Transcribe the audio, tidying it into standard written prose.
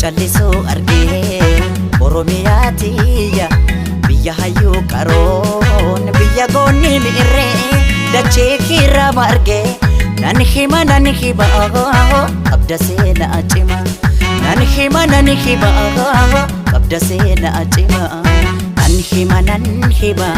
Callisuu argee Oromiyaa tiyya, biyya hayyuu qaroon, biyya goonni mi'irree, dachee kiirraa margee. Nan hima, nan hima, qabda seenaa cima. Nan hima, nan hima, qabda seenaa cima. Nan hima, nan hima.